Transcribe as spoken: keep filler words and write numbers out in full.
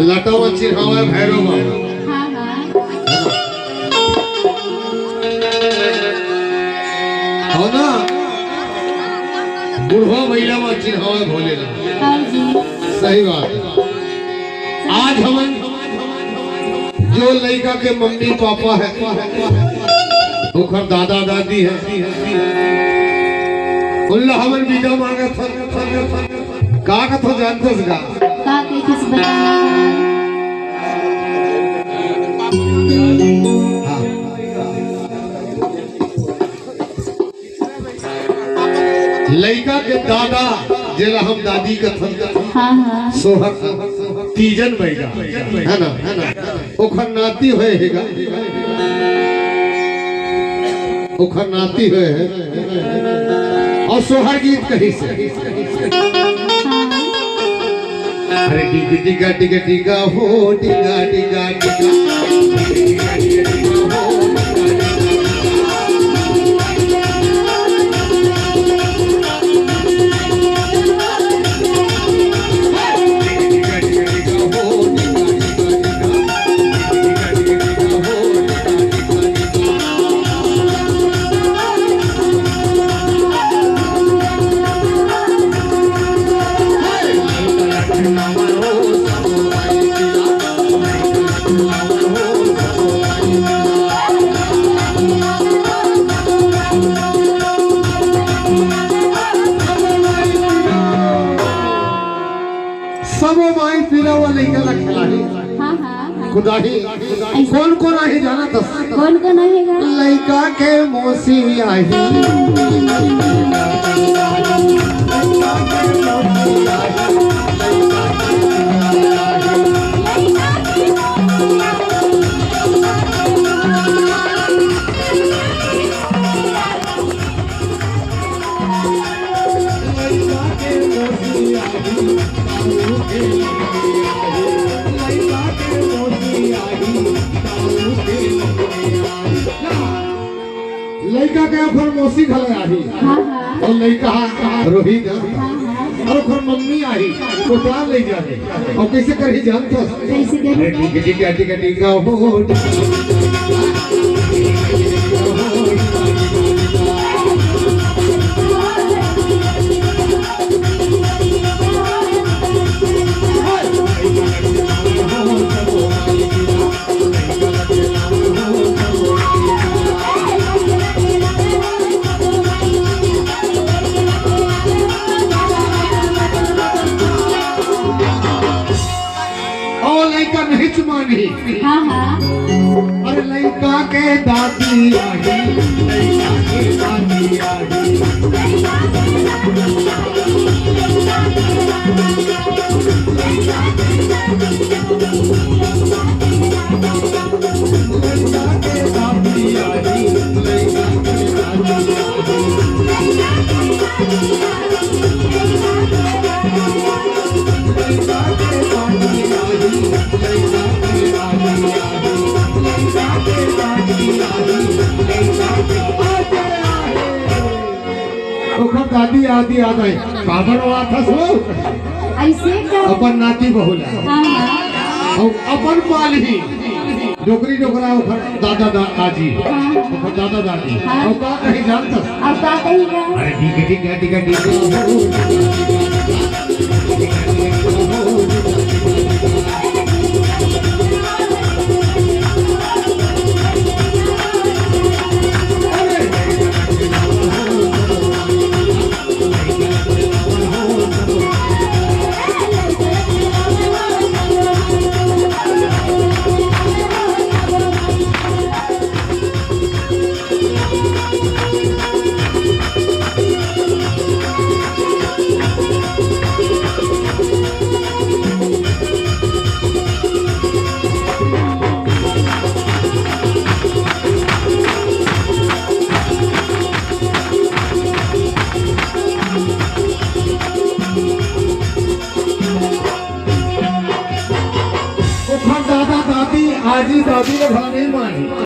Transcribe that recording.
लटा म चिन्हावय भैरव बाबा। हाँ, हाँ। हो ना? बुढ़वा बइला म चिन्हावय भोलेनाथ। हाँ जी। सही बात हे। आज हमन जो लइका के मम्मी पापा हे, ओखर दादा दादी हे, उन ला हमन बिदा मांगत हन। का कथों जानथस का? का कहिथस बताना? हाँ। लइका के दादा, जेला हम दादी कथन, हाँ, हाँ। सोहर तीजन बइगा, हे ना? ओखर नाती होय हे गा, ओखर नाती होय हे। अउ सोहर गीत कहिस हे। अरे डिग डिगा डिग डिगा हो, डिगा डिगा डिगा। सबो माई पीरा वाले लइका ला खिलाही। हाँ, हाँ, हाँ। कुदाही। ऐसा। कोन कोन आही जानथस? कोन कोन आही गा? लइका के मौसी आही। लइका के ओखर मौसी घलो आही। हाँ, हाँ। अउ लइका रोहित हे। हाँ, हाँ। अउ ओखर मम्मी आही। कोटार ले जाही। अउ कइसे करही जानथस? कइसे करही? अरे, ठीक हे, ठीक हे, ठीक हे, ठीक हे, हो। अउ लइका नइ मानही। हाँ, हाँ। अरे लइका के दादी आही, लइका के दादी आही। ओखर दादी आदी आ गए, काबर रोवत हस हो? अइसे का? अपन नाती बहू ला। हाँ, हाँ। अउ अपन पालही। डोकरी डोकरा ओखर दादा दा-, दादी। हाँ। ओखर दादा दादी। हाँ। अउ का कही जानथस? अउ का कही गा? अरे ठीक हे, ठीक हे, ठीक हे, ठीक हे। जी दादी ला भा नहीं माने।